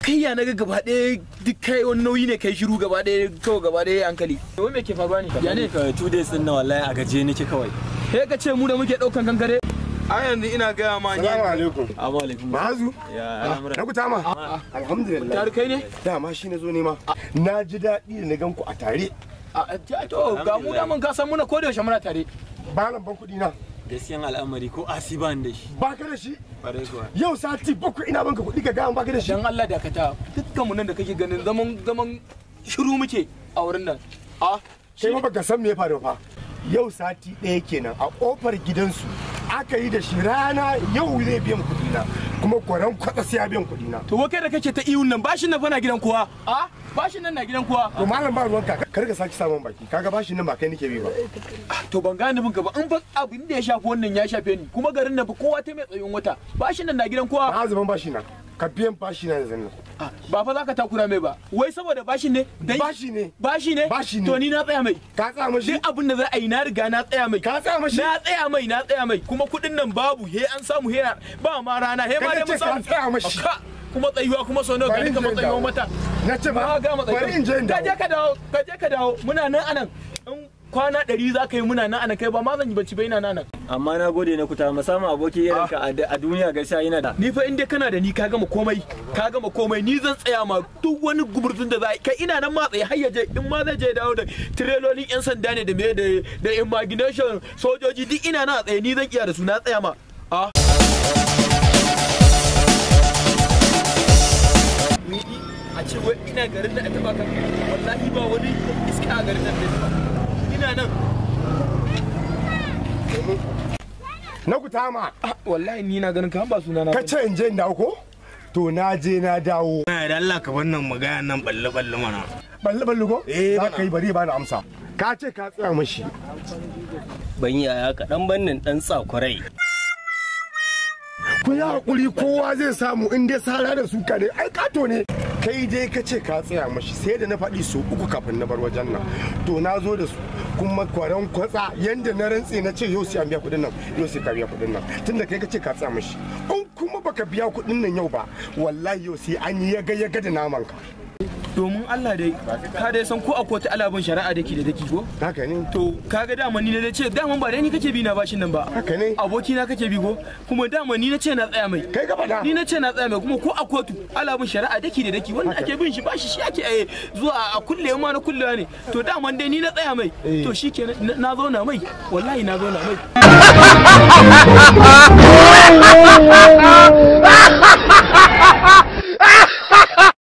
Kai ya naga gaba ɗaya duk kai wani nauyi ne kai shiru gaba ɗaya kawai gaba ɗaya hankali. Wai me ke faruwa ne? Ya ne? 2 days din na wallahi a gaje nake kawai. He ka ce mu da muke ɗaukan kankare. A yanzu ina gaya ma ni. Salamu alaikum. Assalamu alaikum. Mahazu. Ya al'amura. Na kuta ma. Alhamdulillah. Tare kai ne? Dama shi na zo nema. Na ji daɗi da na gan ku a tare. To ga mu daman ka san muna ko da yaushe muna tare. Ba nan ban kuɗi na. Gaskiyan al'amari ko asiban da shi. Ba ka da shi? Yau sati 7 ina banka kuɗi ka gaya ba ka da shi. Dan Allah dakata. Dukkan mu nan da kake ganin zaman shiru muke a wurin nan. A kai ma baka san me ya faru fa. Yau sati 1 kenan a kofar gidansu aka yi da shi rana yau zai biyan kuɗi na kuma kwaran kwatsa sai ya biyan kuɗi na. To wai kai da kake ta ihun nan bashin nan fa na gidan kowa. A bashin nan na gidan kowa. To malam ba ruwanka kar ka saki samun baki kaga bashin nan ba kai nake bi ba. To ban gane bin ka ba in fa abin da ya shafi wannan ya shafe ni kuma garin nan fa kowa ta mai tsayin wata bashin nan na gidan kowa. Ba zuban bashi na ka biyan bashi na yanzu nan. Ba fa za ka takura mai ba wai saboda bashin ne bashi ne bashi ne bashi ne to ni na tsaya mai. Ka tsaya mashi duk abin da za a yi na riga na tsaya mai. Ka tsaya mashi na tsaya mai na tsaya mai kuma kuɗin nan babu he an samu he ba ma rana he ma dai mun samu. Ka tsaya mashi kuma tsayuwa kuma sau nawa gani kamar tsayuwa mata. Na ce ba bari in je in dawo. Ka je ka dawo ka je ka dawo muna nan anan in kwana 100 za ka yi muna nan anan kai ba ma zan yi bacci ba ina nan. Amma na gode na kuta musamman aboki irin ka a duniya gaskiya yana da. Ni fa in dai kana da ni ka gama komai ka gama komai ni zan tsaya ma duk wani gumurzun da za kai ina nan ma tsaye har ya je in ma zai je dawo da tirelolin yan sanda ne da me da imagination sojoji duk ina nan a tsaye ni zan iya da su na tsaya ma. A a ce wai ina garin da aka baka wallahi ba wani iska a garin nan da ina nan. Na kuta ma. Wallahi ni na ganin ka ba suna na. Ka ce in je in dawo ko? To na je na dawo. Na da Allah ka wannan magana nan balle balle mana. Balle balle ko? Za ka yi bari ba na amsa. Ka ce ka tsaya mashi. Ban yaya kaɗan bannin ɗan tsakurai. Ku yi hakuri kowa zai samu in dai sara da suka ne ai kato ne. Kai dai ka ce ka tsaya mashi sai da na faɗi so 3 kafin na bar wajen nan. To na zo da su kuma kwaran kwatsa yanda na rantse na ce yau sai an biya kuɗin nan yau sai ka biya kuɗin nan tunda kai ka ce ka tsaya mashi in kuma baka biya kuɗin nan yau ba wallahi yau sai an yi yaga yaga da naman ka. Domin Allah dai ka dai san ko akwai wata alabin shari'a dake da dake ko? Haka ne. To kaga dama ni na ce dama ba dai ni kake bi na bashin nan ba. Haka ne. Aboki na kake bi ko? Kuma dama ni na ce na tsaya mai. Kai gaba da. Ni na ce na tsaya mai kuma ko a kotu alabin shari'a dake da dake wanda ake bin shi bashi shi ake zuwa a kulle ma na kullewa ne. To dama dai ni na tsaya mai. To shikenan na zauna mai wallahi na zauna mai.